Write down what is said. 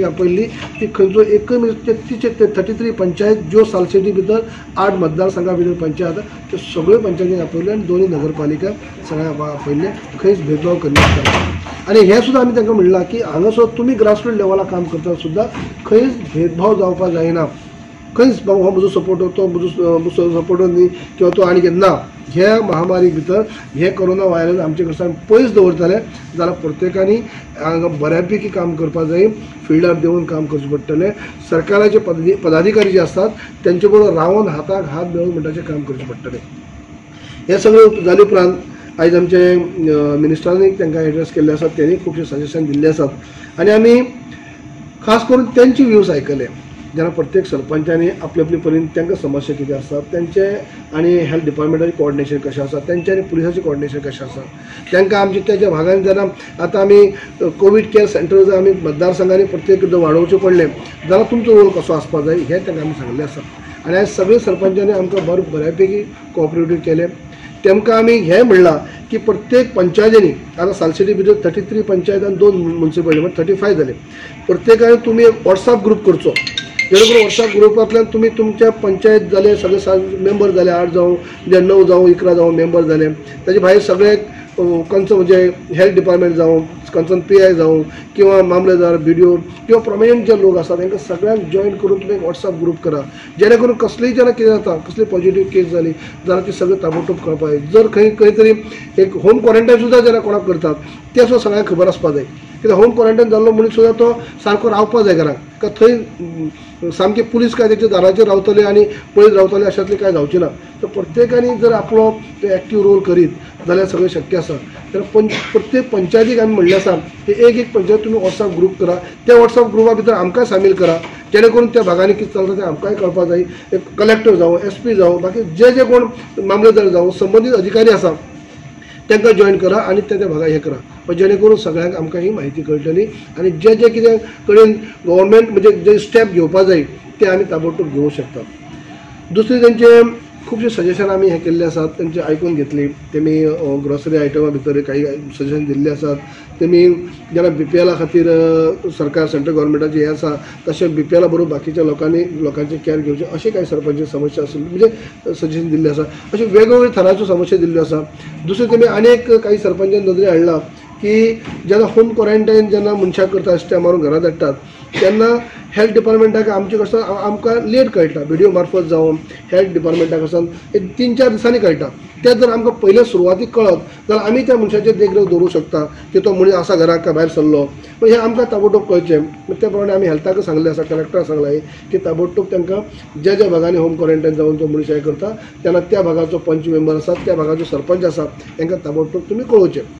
आपयल्ली ती खंयचो एकूय म्हणजे तिचे 33 पंचायत ज्यो सालसेटी भितर 8 मतदारसंघा भितर पंचायत आसा त्यो सगळ्यो पंचायतींक आपयल्यो आनी 2 नगरपालिका सगळ्यांक आपयल्ले, खंयच भेदभाव करनासतना. आनी हें सुद्दां आमी तांकां म्हणलां की हांगा सुद्दां तुमी ग्रासरूट लेवलार काम करता सुद्दां खंयच भेदभाव जावपाक जायना, खंयच बाबा हो म्हजो सपोर्टर तो म्हजो सपोर्टर न्ही किंवा तो आनी कितें ना. ह्या महामारी भितर हे कोरोना व्हायरस आमचे कडल्यान पयस दवरतले जाल्यार प्रत्येकांनी हांगा बऱ्यापैकी काम करपाक जाय, फिल्डार देंवून काम करचें पडटलें. सरकाराचे पदाधिकारी जे आसतात तेंचे बरोबर रावन हाताक हात मेळोवन म्हणटाचें काम करचें पडटलें. हें सगळें जाले उपरांत आयज आमचे मिनिस्टरांनी तांकां एड्रेस केल्ले आसात, तेणी खुबशे सजेशन दिल्ले आसात आनी आमी खास करून तेंचे व्यूज आयकले. जेन्ना प्रत्येक सरपंचांनी आपले आपले परीन तांकां समस्या कितें आसतात तेंचे आनी हेल्थ डिपार्टमेंटाचें कोऑर्डिनेशन कशें आसा, तेंचे आनी पुलिसाचें कोऑर्डिनेशन कशें आसा, तांकां आमचे तेच्या भागान जेन्ना आतां आमी कोवीड केअर सेंटर जर आमी मतदारसंघांनी प्रत्येक वाडोवचें पडलें जाल्यार तुमचो रोल कसो आसपाक जाय हें तांकां आमी सांगलें आसा. आनी आयज सगळे सरपंचांनी आमकां बऱ्यापैकी कोऑपरेटीव केलें. तेमकां आमी हें म्हणलां की प्रत्येक पंचायतींनी आतां सालसेटी भितर 33 पंचायत आनी 2 मुन्सिपालिटी म्हणजे 35 जाले, प्रत्येकान तुमी एक वॉट्सएप ग्रूप करचो, जेणे करून वॉट्सएप ग्रुपांतल्यान तुमी तुमच्या पंचायत जाले सगळे 7 मेंबर जाले, 8 जावं 9 जावं 11 जावं मेंबर जाले, ताजे भायर सगळे कन्सर्न म्हणजे हेल्थ डिपार्टमेंट जावं, कन्सर्न PI जावं किंवा मामलेदार, BDO किंवा प्रोमिनंट जे लोक आसात तांकां सगळ्यांक जॉयन करून तुमी एक वॉट्सएप ग्रूप करा, जेणे करून कसलीय जेन्ना कितें जाता, कसली पॉझिटीव केस जाली जाल्यार ती सगळें ताबडतोब कळपाक जाय. जर खंय खंय तरी एक होम क्वॉरंटायन सुद्दां जेन्ना कोणाक करतात तें सुद्दां सगळ्यांक खबर आसपाक जाय. कित्याक होम क्वॉरंटायन जाल्लो मनीस सुद्दां तो सारको रावपाक जाय घराक, का थंय सामके पुलीस काय तेच्या दाराचेर रावतले आनी पळयत रावतले अशांतलें कांय जावचें ना. तर प्रत्येकानी जर आपलो एक्टीव रोल करीत जाल्यार सगळें शक्य आसा. तर प्रत्येक पंचायतीक आमी म्हणलें आसा की एक एक पंचायत तुमी वॉट्सएप ग्रूप करा, त्या वॉट्सएप ग्रुपा भितर आमकां सामील करा, जेणे करून त्या भागांनी कितें चलता तें आमकांय कळपाक जाय. एक कलेक्टर जावं, SP जावं, बाकी जे जे कोण मामलेदार जावं, संबंदीत अधिकारी आसा तांकां जॉयन करा आनी त्या त्या भागाक हें करा, पण जेणे करून सगळ्यांक आमकां ही म्हायती कळटली आनी जे जे कितें कडेन गव्हर्मेंट म्हणजे जे स्टेप घेवपाक जाय ते आमी ताबडतोब घेवंक शकतात. दुसरें तेंचे खुबशे सजेशन आमी हें केल्ले आसात, तेंचे आयकून घेतली. तेमी ग्रोसरी आयटमा भितर काही सजेशन दिल्ले आसात. तेमी जेन्ना BPL खातीर सरकार सेंट्रल गव्हर्मेंटाचें हें आसा तशें BPL बरोबर बाकीच्या लोकांनी लोकांचे कॅर घेवचें अशें कांय सरपंच समस्या आसली म्हणजे सजेशन दिल्लें आसा. अशें वेगवेगळे थराच्यो समस्या दिल्ल्यो आसा. दुसरें तेमी आनीक काही सरपंचान नदरे हाडलां की जेन्ना होम क्वॉरंटायन जेन्ना मनशाक करता स्टॅम्प मारून घरा धाडटात तेन्ना हेल्थ डिपार्टमेंटाक आमचे कडसून आमकां लेट कळटा, व्हिडिओ मार्फत जावं हेल्थ डिपार्टमेंटा कडसून एक 3-4 दिसांनी कळटा. तें जर आमकां पयले सुरवातीक कळत जाल्यार आमी त्या मनशाचेर देखरेख दवरूंक शकता की तो मनीस आसा घराक काय भायर सरलो, हें आमकां ताबडतोब कळचें. त्या प्रमाणे आमी हेल्थाक सांगलें आसा, कलेक्टराक सांगलां की ताबडतोब तांकां ज्या ज्या भागांनी होम क्वॉरंटायन जावन तो मनीस हें करता तेन्ना त्या भागाचो पंच मेंबर आसा, त्या भागाचो सरपंच आसा, तांकां ताबडतोब तुमी कळोवचें.